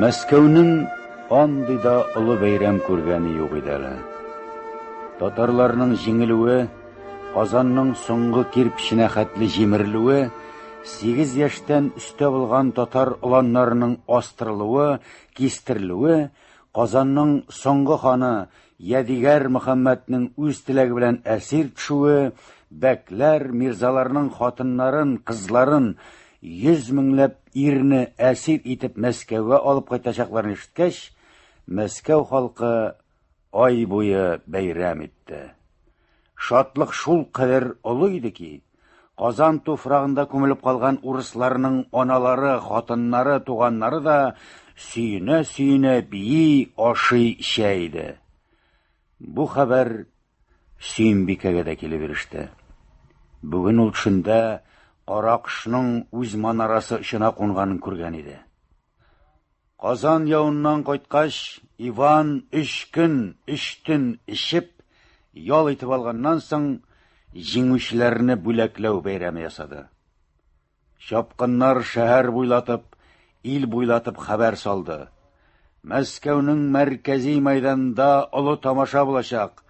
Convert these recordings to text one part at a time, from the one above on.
Мәскәүнең андый да олы бәйрәм күргәне юк иде әле. Татарларның җиңелүе, Казанның соңгы кирпеченә хәтле җимерелүе, 8 яшьтән өстә булган татар оланнарының астырылуы, кистерелүе, Казанның соңгы ханы Ядигәр Мөхәммәднең үз теләге белән әсир төшүе, бәкләр, мирзаларның хатыннарын, кызларын, йөз меңләп ирне әсир итеп Мәскәүгә алып кайтачакларын ишеткәч, Мәскәү халкы ай буе бәйрәм итте. Шатлык шул кадәр олы иде ки, Казан туфрагында күмелеп калган урысларның аналары, хатыннары, туганнары да сөенә-сөенә бии, ашый, эчә иде. Бу хәбәр Сөембикәгә дә килеп иреште. Бүген ул төшендә Каракошның үз манарасы очына кунганын күргән иде. Казан явыннан кайткач, Иван өч көн, өч төн эчеп, ял итеп алганнан соң, җиңүчеләрне бүләкләү бәйрәме ясады. Чапкыннар шәһәр буйлатып, ил буйлатып хәбәр салды. Мәскәүнең мәркәзи мәйданында олы тамаша булачак.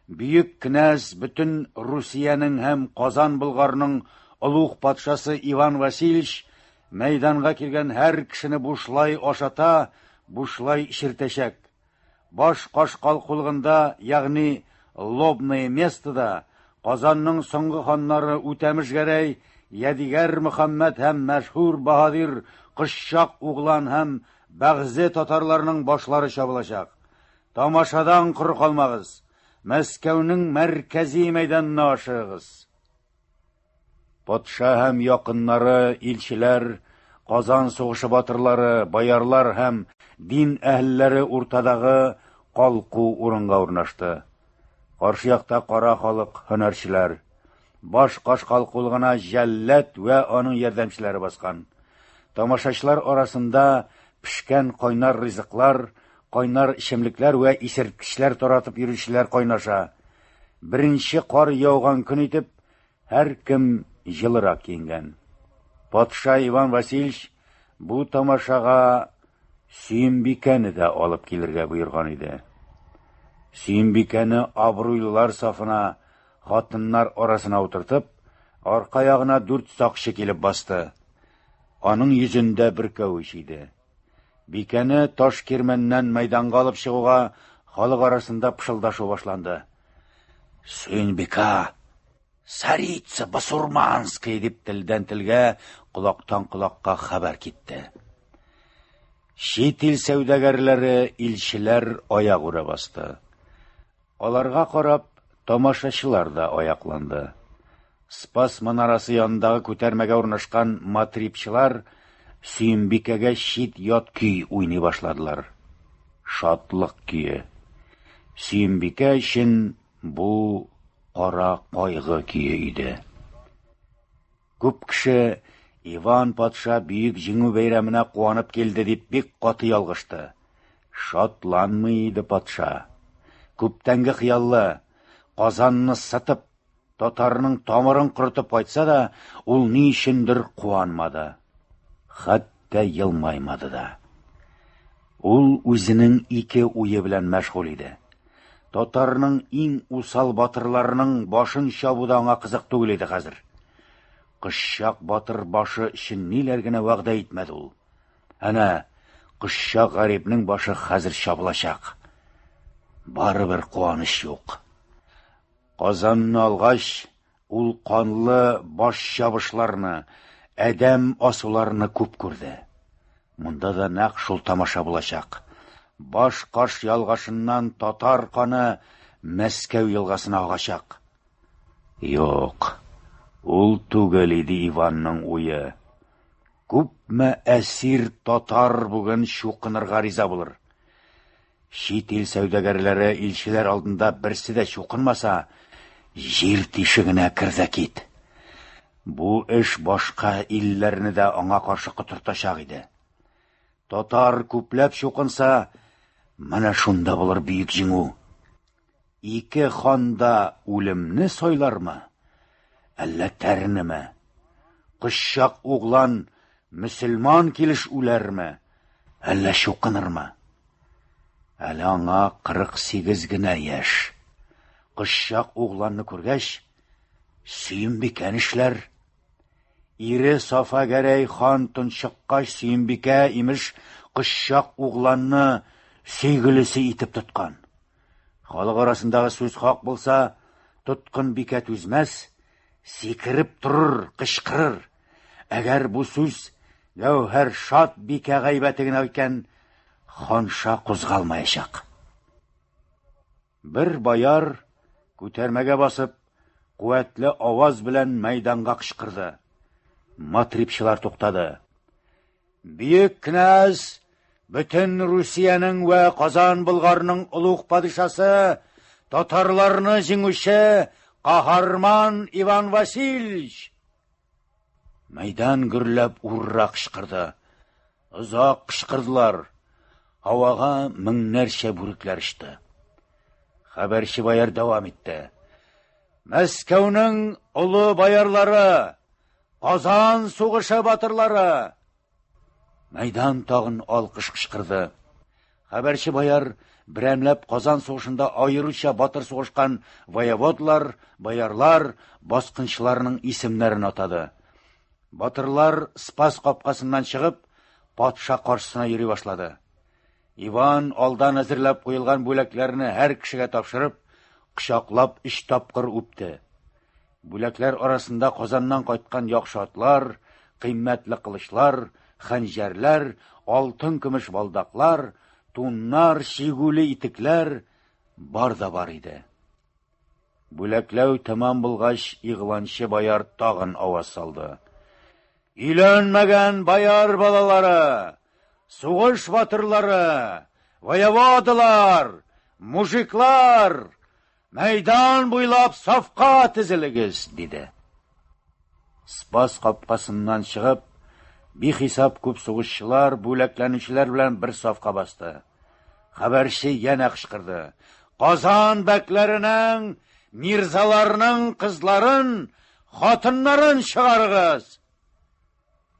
Бөек кнәз бөтен Русиянең һәм Казан Болгарның олуг патшасы Иван Васильевич Мәйданга килгән һәр кешене бушлай ашата, бушлай эчертәчәк. Баш каш калкулыгында, ягъни лобное местода, Казанның соңгы ханнары Үтәмеш Гәрәй, Ядигәр Мөхәммәд һәм мәшһүр баһадир Кошчак углан һәм бәгъзе татарларның башлары чабылачак. Тамашадан коры калмагыз! Мәскәүнең мәркәзи мәйданына ашыгыгыз! Патша һәм якыннары, илчеләр, Казан сугышы батырлары, боярлар һәм дин әһелләре уртадагы калку урынга урнашты. Каршы якта кара халык, һөнәрчеләр. Баш каш калкулыгына җәллад вә аның ярдәмчеләре баскан. Тамашачылар арасында пешкән кайнар ризыклар, кайнар эчемлекләр вә исерткечләр таратып йөрүчеләр кайнаша. Беренче кар яуган көн итеп, һәркем җылырак киенгән. Патша Иван Васильевич бу тамашага Сөембикәне дә алып килергә боерган иде. Сөембикәне абруйлылар сафына, хатыннар арасына утыртып, арка ягына дүрт сакчы килеп басты. Аның йөзендә бөркәвеч иде. Бикәне таш кирмәннән мәйданга алып чыгуга халык арасында пышылдашу башланды. Сөенбика, царица басурманская дип телдән телгә, колактан колакка хәбәр китте. Чит ил сәүдәгәрләре, илчеләр аягүрә басты. Аларга карап, тамашачылар да аякланды. Спас манарасы янындагы күтәрмәгә урнашкан матрипчылар Сөембикәгә чит-ят көй уйный башладылар. Шатлык көе. Сөембикә өчен бу кара кайгы көе иде. Күп кеше Иван патша бөек җиңү бәйрәменә куанып килде дип бик каты ялгышты. Шатланмый иде патша. Күптәнге хыяллы, Казанны сытып, татарның тамырын корытып кайтса да, ул ни өчендер куанмады. Хәтта елмаймады да. Ул үзенең ике уе белән мәшгуль иде. Татарның иң усал батырларының башын чабу да аңа кызык түгел иде хәзер. Кошчак батыр башы өчен ниләр генә вәгъдә итмәде ул. Әнә, Кошчак гарипнең башы хәзер чабылачак. Барыбер куаныч юк. Казанны алгач, Ул канлы баш чабышларны, адәм асуларны күп күрде. Монда да нәкъ шул тамаша булачак. Баш-каш ялгашыннан татар каны Мәскәү елгасына агачак. Юк, ул түгел иде Иванның уе. Күпме әсир татар бүген чукынырга риза булыр. Чит ил сәүдәгәрләре илчеләр алдында берсе дә чукынмаса, җир тишегенә кер дә кит. Бу эш башка илләрне дә аңа каршы котыртачак иде. Татар күпләп чукынса, менә шунда булыр бөек җиңү. Ике хан да үлемне сайлармы, әллә тәрнеме? Кошчак углан мөселман килеш үләрме, Әллә чукынырмы? Әле аңа 48 генә яшь. Кошчак угланны күргәч, Сөембикә нишләр? Ире Сафа Гәрәй хан тончыккач, Сөембикә, имеш, Кошчак угланны сөйгелесе итеп тоткан. Халык арасындагы сүз хак булса, тоткын бикә түзмәс, сикереп торыр, кычкырыр. Әгәр бу сүз Гәүһәр шат бикә гайбәте генә икән, ханша кузгалмаячак. Бер баяр, күтәрмәгә басып, куәтле аваз белән мәйданга кычкырды. Матрипчылар туктады. Бөек князь, бөтен Русиянең вә Казан Болгарның олуг падишасы, татарларны җиңүче каһарман Иван Васильевич! Мәйдан гөрләп урра кычкырды. Озак кычкырдылар. Һавага меңнәрчә бүрекләр очты. Хәбәрче баяр дәвам итте. Мәскәүнең олы баярлары, Казан сугышы батырлары, Мәйдан тагын алкыш кычкырды. Хәбәрче баяр берәмләп Казан сугышында аеруча батыр сугышкан воеводлар, боярлар, баскынчыларның исемнәрен атады. Батырлар Спас капкасыннан чыгып, патша каршысына йөри башлады. Иван алдан әзерләп куелган бүләкләрне һәр кешегә тапшырып, кочаклап өч тапкыр үпте. Бүләкләр арасында Казаннан кайткан яхшы атлар, кыйммәтле кылычлар, хәнҗәрләр, алтын-көмеш балдаклар, туннар, чигүле итекләр бар да бар иде. Бүләкләү тәмам булгач, игъланчы баяр тагын аваз салды. Өйләнмәгән баяр балалары, сугыш батырлары, воеводалар, мужиклар, мәйдан буйлап сафка тезелегез, диде. Спас капкасыннан чыгып, бихисап күп сугышчылар, бүләкләнүчеләр белән бер сафка басты. Хәбәрче янә кычкырды. Казан бәкләренең, мирзаларының кызларын, хатыннарын чыгарыгыз!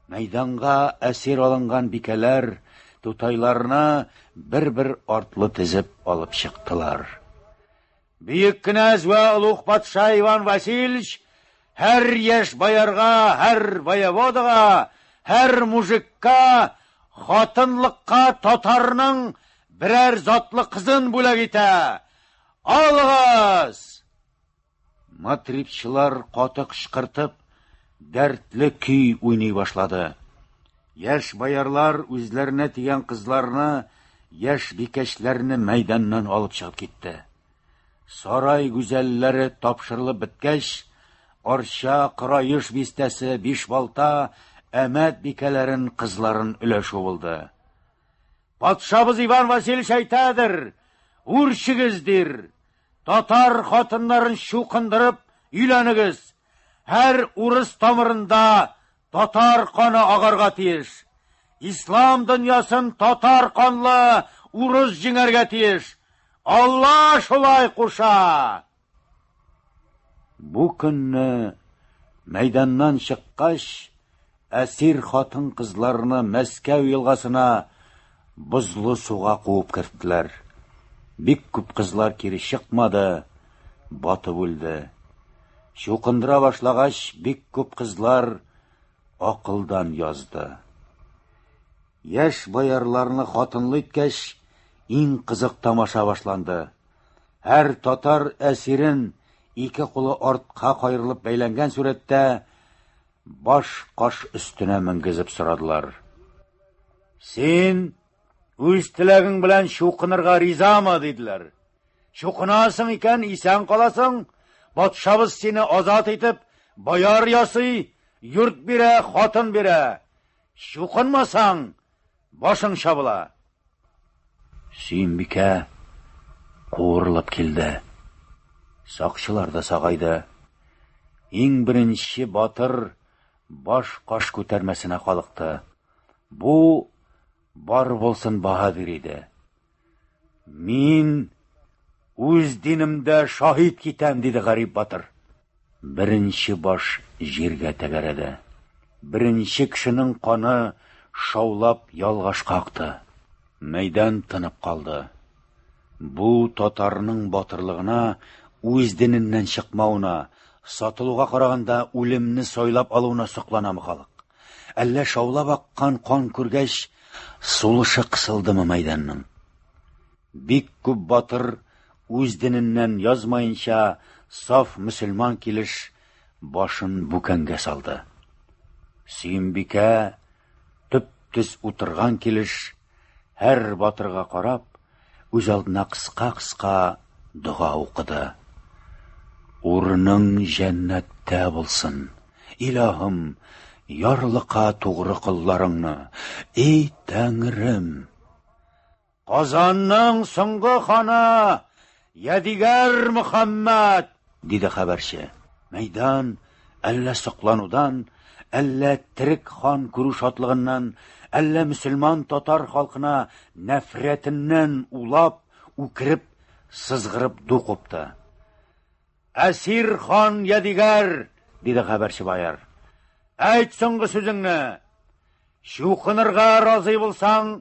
Мәйданга әсир алынган бикәләр тутайларны бер-бер артлы тезеп алып чыктылар. Бөек кенәз вә олуг патша Иван Васильевич һәр яшь боярга, һәр воеводага, һәр мужикка хатынлыкка татарның берәр затлы кызын бүләк итә. Алыгыз! Матрипчылар каты кычкыртып, дәртле көй уйный башлады. Яшь боярлар үзләренә тигән кызларны, яшь бикәчләрне мәйданнан алып чыгып китте. Сарай гүзәлләре тапшырылып беткәч, Арча, Кораеш бистәсе, Бишбалта, Әмәт бикәләрен, кызларын өләшү булды. Патшабыз Иван Васильевич әйтәдер, үрчегез, дир, татар хатыннарын чукындырып өйләнегез. Һәр урыс тамырында татар каны агарга тиеш. Ислам дөньясын татар канлы урыс җиңәргә тиеш. Алла шулай куша. Бу көнне мәйданнан чыккач, әсир хатын-кызларны Мәскәү елгасына бозлы суга куып керттеләр. Бик күп кызлар кире чыкмады, батып үлде. Чукындыра башлагач, бик күп кызлар акылдан язды. Яшь боярларны хатынлы иткәч, иң кызык тамаша башланды. Һәр татар әсирен ике кулы артка каерылып бәйләнгән сурәттә баш каш өстенә менгезеп сорадылар. Син үз теләгең белән чукынырга ризамы? диделәр. Чукынасың икән, исән каласың. Патшабыз сине азат итеп, бояр ясый, йорт бирә, хатын бирә. Чукынмасаң, башың чабыла. Сөембикә куырылып килде. Сакчылар да сагайды. Иң беренче батыр баш каш күтәрмәсенә калыкты. Бу бар булсын баһадир иде. Мин үз динемдә шаһит китәм, диде гарип батыр. Беренче баш җиргә тәгәрәде. Беренче кешенең каны шаулап ялгашка акты. Мәйдан тынып калды. Бу татарның батырлыгына, үз дененнән чыкмавына, сатылуга караганда үлемне сайлап алуына сокланамы халык? Әллә шаулап аккан кан күргәч, сулышы кысылдымы мәйданның? Бик күп батыр үз дененнән язмаенча, саф мөселман килеш башын бүкәнгә салды. Сөембикә төп-төз утырган килеш, һәр батырга карап, үз алдына кыска-кыска дога укыды. Урының җәннәттә булсын, илаһым, ярлыка тугры колларыңны, эй Тәңрем! Казанның соңгы ханы Ядигәр Мөхәммәд, диде хәбәрче. Мәйдан әллә сокланудан, әллә терек хан күрү шатлыгыннан, әллә мөселман татар халкына нәфрәтеннән улап, үкереп, сызгырып ду купты. Әсир хан Ядигәр, диде хәбәрче баяр. Әйт соңгы сүзеңне. Чукынырга разый булсаң,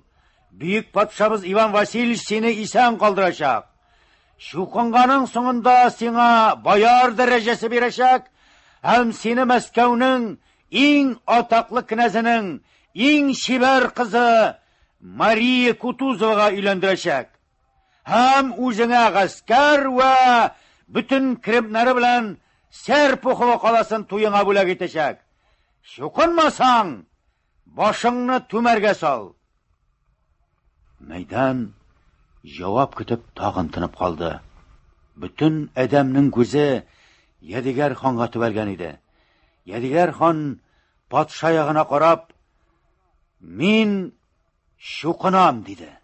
бөек патшабыз Иван Васильевич сине исән калдырачак. Чукынганың соңында сиңа бояр дәрәҗәсе бирәчәк һәм сине Мәскәүнең иң атаклы князенең иң чибәр кызы Мария Кутузовага өйләндерәчәк. Һәм үзеңә гаскәр вә бөтен кремнары белән Серпухова каласын туеңа бүләк итәчәк. Чукынмасаң, башыңны түмәргә сал. Мәйдан җавап көтеп тагын тынып калды. Бөтен адәмнең күзе Ядигәр ханга төбәлгән иде. Ядигәр хан патша ягына карап, "Мин Чукынам, диде.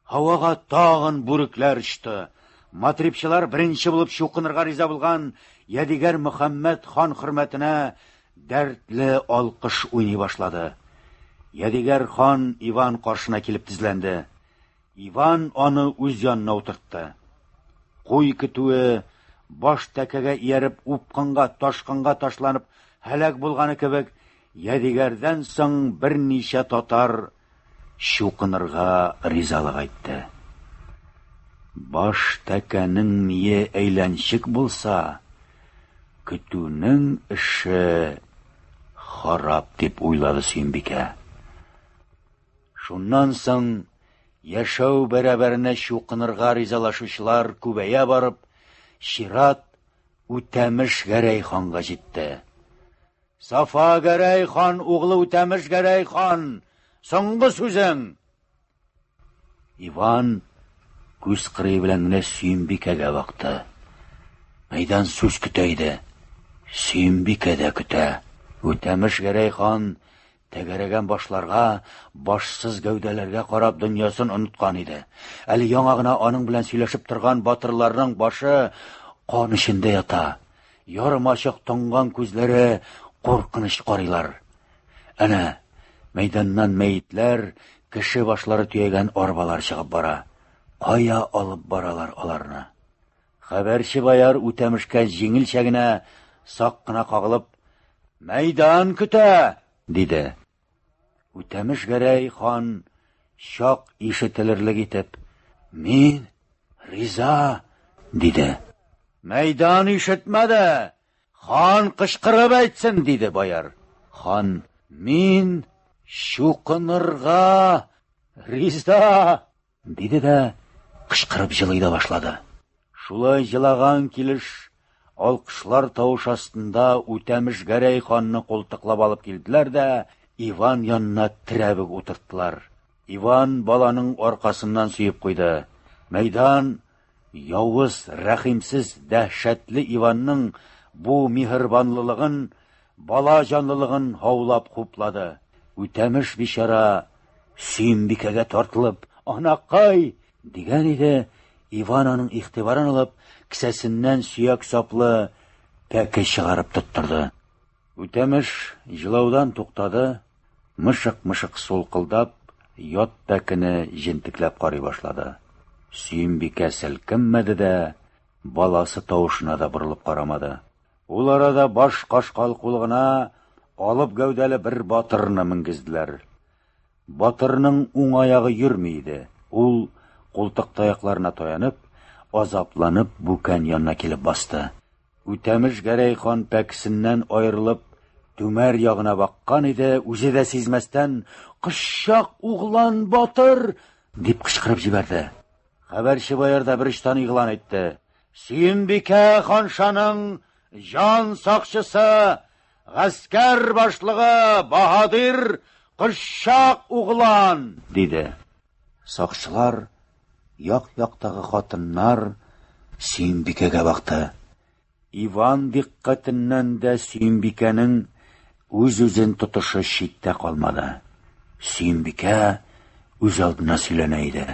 Һавага тагын бүрекләр очты. Матрипчылар беренче булып чукынырга риза булган Ядигәр Мөхәммәд хан хөрмәтенә дәртле алкыш уйный башлады. Ядигәр хан Иван каршына килеп тезләнде. Иван аны үз янына утыртты. Куй көтүе баш тәкәгә ияреп упкынга, ташкынга ташланып һәлак булганы кебек, Ядигәрдән соң берничә татар чукынырга ризалык әйтте. Баш тәкәнең мие әйләнчек булса, көтүнең эше харап, дип уйлады Сөембикә. Шуннан соң яшәү бәрабәренә чукынырга ризалашучылар күбәя барып, чират Үтәмеш Гәрәй ханга җитте. Сафа Гәрәй хан углы Үтәмеш Гәрәй хан, соңгы сүзең! Иван күз кырые белән генә Сөембикәгә бакты. Мәйдан сүз көтә иде. Сөембикә дә көтә. Үтәмеш Гәрәй хан тәгәрәгән башларга, башсыз гәүдәләргә карап дөньясын оныткан иде. Әле яңа гына аның белән сөйләшеп торган батырларның башы кан эчендә ята. Ярым ачык тонган күзләре куркыныч карыйлар. Әнә, мәйданнан мәетләр, кеше башлары төягән арбалар чыгып бара. Кая алып баралар аларны? Хәбәрче баяр Үтәмешкә җиңелчә генә, сак кына кагылып, «Мәйдан көтә!» диде. Үтәмеш Гәрәй хан чак ишетелерлек итеп, «Мин риза!» диде. Мәйдан ишетмәде, хан кычкырып әйтсен, диде баяр. Хан, «Мин чукынырга риза!» Диде дә кычкырып җылый да башлады. Шулай җылаган килеш алкышлар тавыш астында Үтәмеш Гәрәй ханны култыклап алып килделәр дә Иван янына терәп үк утырттылар. Иван баланың аркасыннан сөеп куйды. Мәйдан явыз, рәхимсез, дәһшәтле Иванның бу миһербанлылыгын, бала җанлылыгын һаулап хуплады. Үтәмеш бичара Сөембикәгә тартылып, «Анакай!» дигән иде, Иван аның игътибарын алып, кесәсеннән сөяк саплы пәке чыгарып тоттырды. Үтәмеш җылаудан туктады, мышык-мышык сулкылдап, ят пәкене җентекләп карый башлады. Сөембикә селкенмәде дә, баласы тавышына да борылып карамады. Ул арада баш кашкал кулыгына алып гәүдәле бер батырны менгезделәр. Батырның уң аягы йөрми иде. Ул, култык таякларына таянып, азапланып бүкән янына килеп басты. Үтәмеш Гәрәй хан пәкесеннән аерылып, Түмәр ягына баккан иде, үзе дә сизмәстән, «Кошчак углан батыр!» дип кычкырып җибәрде. Хәбәрче баяр да бер очтан игълан итте. Сөембикә ханшаның җан сакчысы, гаскәр башлыгы баһадир Кошчак углан! диде. Сакчылар, як-яктагы хатыннар Сөембикәгә бакты. Иван дикъкатеннән дә Сөембикәнең үз-үзен тотышы читтә калмады. Сөембикә үз алдына сөйләнә иде.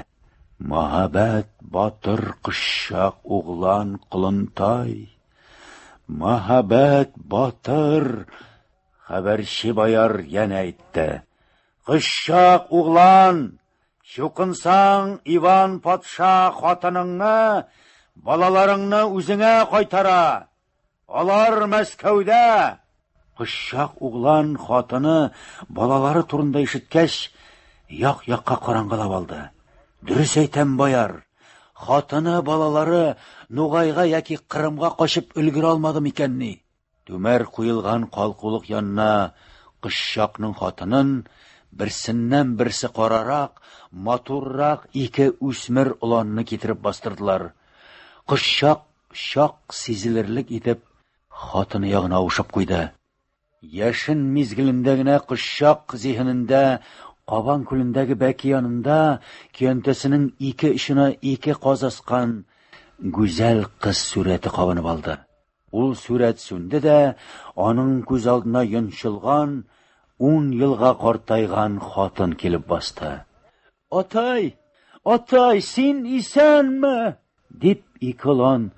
Мәһабәт батыр кошчак углан Колынтай! Мәһабәт батыр! Хәбәрче баяр янә әйтте. Кошчак углан! Чукынсаң, Иван патша хатыныңны, балаларыңны үзеңә кайтара. Алар Мәскәүдә. Кошчак углан хатыны балалары турында ишеткәч, як-якка караңгылап алды. Дөрес әйтәм, баяр. Хатыны, балалары Нугайга яки Кырымга качып өлгерә алмады микәнни? Түмәр куелган калкулык янына Кошчакның хатынын, берсеннән-берсе карарак, матуррак ике үсмер оланны китереп бастырдылар. Кошчак чак сизелерлек итеп хатыны ягына авышып куйды. Яшен мизгелендә генә Кошчак зиһенендә Кабан күлендәге бәке янында көянтәсенең ике очына ике каз аскан гүзәл кыз сурәте кабынып алды. Ул сурәт сүнде дә, аның күз алдына йончылган, ун елга картайган хатын килеп басты. Атай! Атай, син исәнме? дип ике олан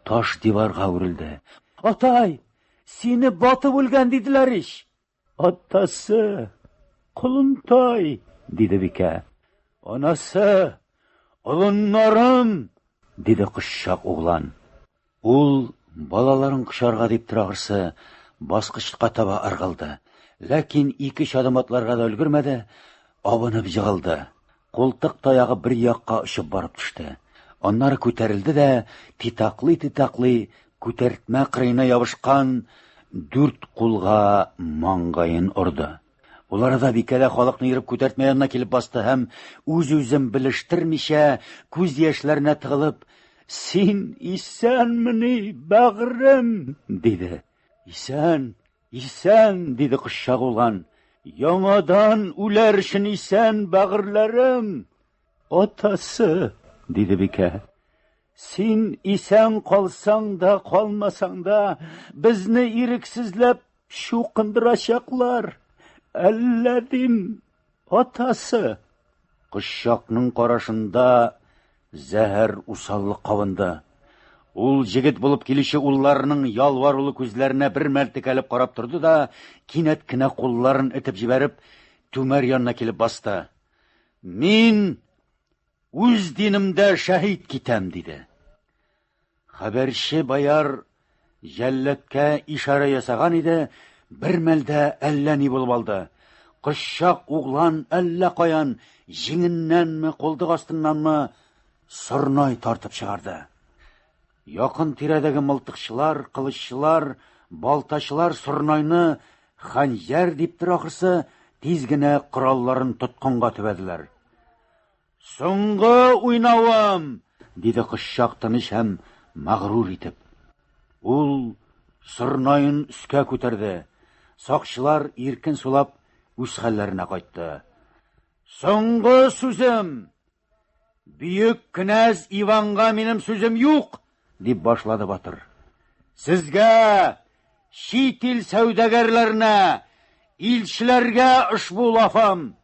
таш диварга үрелде. Атай, сине батып үлгән диделәр ич. Атасы, колынтай, диде бикә. Анасы, олыннарым, диде кошчак углан. Ул балаларын кочарга дип тора ахрысы, баскычка таба ыргылды. Ләкин ике-өч адым атларга да өлгермәде, абынып җыгылды. Култык таягы бер якка очып барып төште. Аннары күтәрелде дә, титаклый-титаклый, күтәртмә кырыена ябышкан дүрт кулга маңгаен орды. Ул арада бикә дә халыкны ерып күтәртмә янына килеп басты һәм, үз-үзен белештермичә, күз яшьләренә тыгылып, «Син исәнмени, бәгърем?» диде. «Исән, Исән, диде кошчак углан. Яңадан үләр өчен исән, бәгырьләрем. Атасы, диде бикә. Син исән калсаң да, калмасаң да, безне ирексезләп чукындырачаклар. Әллә дим, Атасы! Кошчакның карашында зәһәр усаллык кабынды. Ул җегет булып килүче улларының ялварулы күзләренә бер мәл текәлеп карап торды да, кинәт кенә кулларын этеп җибәреп, түмәр янына килеп басты. Мин үз динемдә шәһит китәм, диде. Хәбәрче баяр җәлләткә ишарә ясаган иде, бер мәлдә әллә ни булып алды. Кошчак углан әллә каян, җиңеннәнме, култык астыннанмы, сорнай тартып чыгарды. Якын тирәдәге мылтыкчылар, кылыччылар, балтачылар сорнайны хәнҗәр диптер ахрысы, тиз генә коралларын тоткынга төбәделәр. Соңгы уйнавым, диде кошчак тыныч һәм мәгърур итеп. Ул сорнаен өскә күтәрде. Сакчылар иркен сулап үз хәлләренә кайтты. Соңгы сүзем! Бөек кенәз Иванга минем сүзем юк, дип башлады батыр. Сезгә, чит ил сәүдәгәрләренә, илчеләргә ошбу лафым.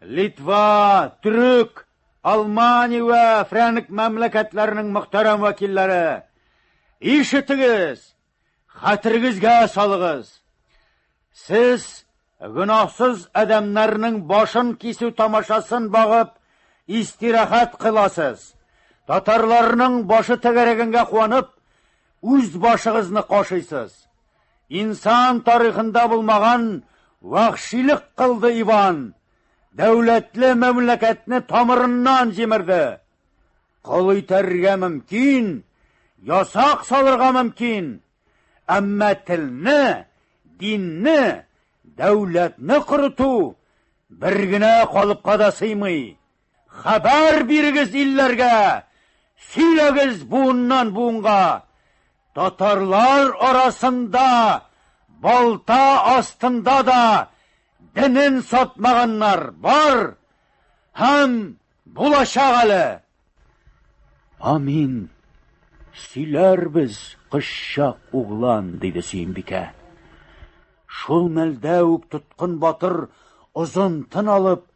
Литва, Төрек, Алмания вә Фрәнк мәмләкәтләренең мөхтәрәм вәкилләре, ишетегез, хәтерегезгә салыгыз. Сез гөнаһсыз адәмнәрнең башын кисү тамашасын багып, истирахәт кыласыз. Татарларның башы тәгәрәгәнгә куанып, үз башыгызны кашыйсыз. Инсан тарихында булмаган вәхшилек кылды Иван. дәүләтле мәмләкәтне тамырыннан җимерде. Кол итәргә мөмкин, ясак салырга мөмкин, әмма телне, динне, дәүләтне корыту бер генә калыпка да сыймый. Хәбәр бирегез илләргә, сөйләгез буыннан буынга. Татарлар арасында балта астында да денен сатмаганнар бар һәм булачак әле. Амин. Сөйләрбез, кошчак углан, диде Сөембикә. Шул мәлдә үк тоткын батыр озын тын алып,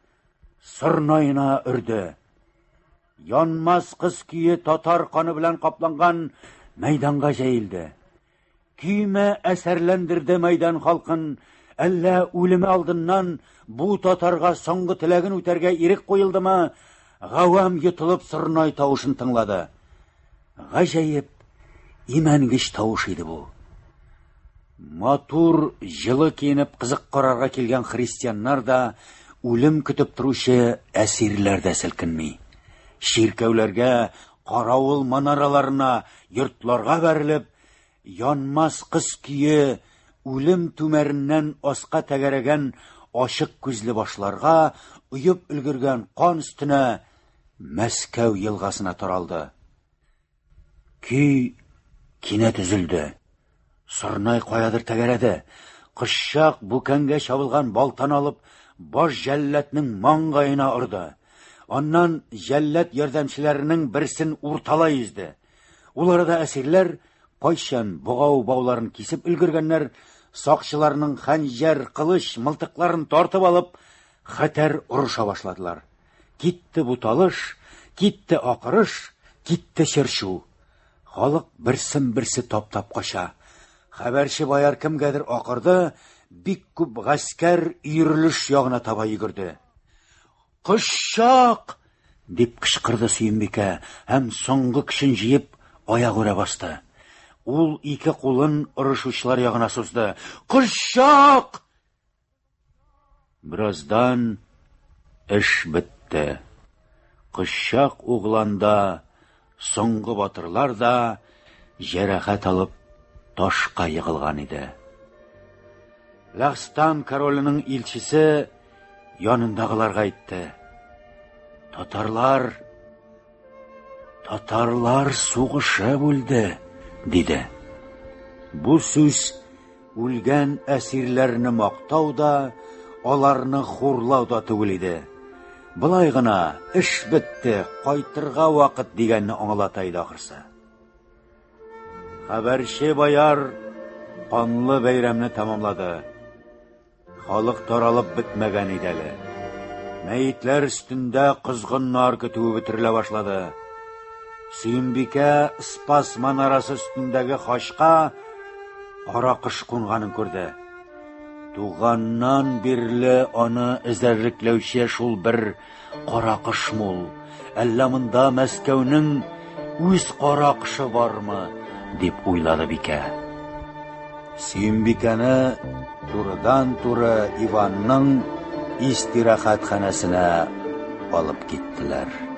сорнаена өрде. Янмас кыз көе татар каны белән капланган мәйданга җәелде. Көйме әсәрләндерде мәйдан халкын, әллә үлеме алдыннан бу татарга соңгы теләген үтәргә ирек куелдымы, гавам йотылып сорнай тавышын тыңлады. Гаҗәеп имәнгеч тавыш иде бу. Матур, җылы киенеп кызык карарга килгән христианнар да, үлем көтеп торучы әсирләр дә селкенми. Чиркәүләргә, каравыл манараларына, йортларга бәрелеп, янмас кыз көе үлем түмәреннән аска тәгәрәгән ачык күзле башларга, оеп өлгергән кан өстенә Мәскәү елгасына таралды. Көй кинәт өзелде. Сорнай каядыр тәгәрәде. Кошчак бүкәнгә чабылган балтаны алып, баш җәлләтнең маңгаена орды. Аннан җәлләт ярдәмчеләренең берсен урталай өзде. Ул арада әсирләр кайчан богау бауларын кисеп өлгергәннәр, сакчыларның хәнҗәр, кылыч, мылтыкларын тартып алып, хәтәр орыша башладылар. Китте буталыш, китте акырыш, китте чырчу. Халык берсен-берсе таптап кача. Хәбәрче баяр кемгәдер акырды, бик күп гаскәр өерелеш ягына таба йөгерде. Кошчак! дип кычкырды Сөембикә һәм соңгы көчен җыеп аягүрә басты. Ул ике кулын орышучылар ягына сузды. Кошчак! Бераздан эш бетте. Кошчак углан да, соңгы батырлар да җәрәхәт алып ташка егылган иде. Ләхстан короленең илчесе янындагыларга әйтте. Татарлар, татарлар сугышы бүлде, диде. Бу сүз үлгән әсирләрне мактау да, аларны хурлау да түгел иде. Былай гына, эш бетте, кайтырга вакыт дигәнне аңлата иде ахрысы. Хәбәрче баяр канлы бәйрәмне тәмамлады. Халык таралып бетмәгән иде әле. Мәетләр өстендә козгыннар көтүе бөтерелә башлады. Сөембикә Спас манарасы өстендәге хачка кара кош кунганын күрде. Туганнан бирле аны эзәрлекләүче шул бер кара кош мул. Әллә монда Мәскәүнең үз кара кошы бармы, дип уйлады бикә. Сөембикәне турыдан-туры Иванның истирахәтханәсенә алып киттеләр.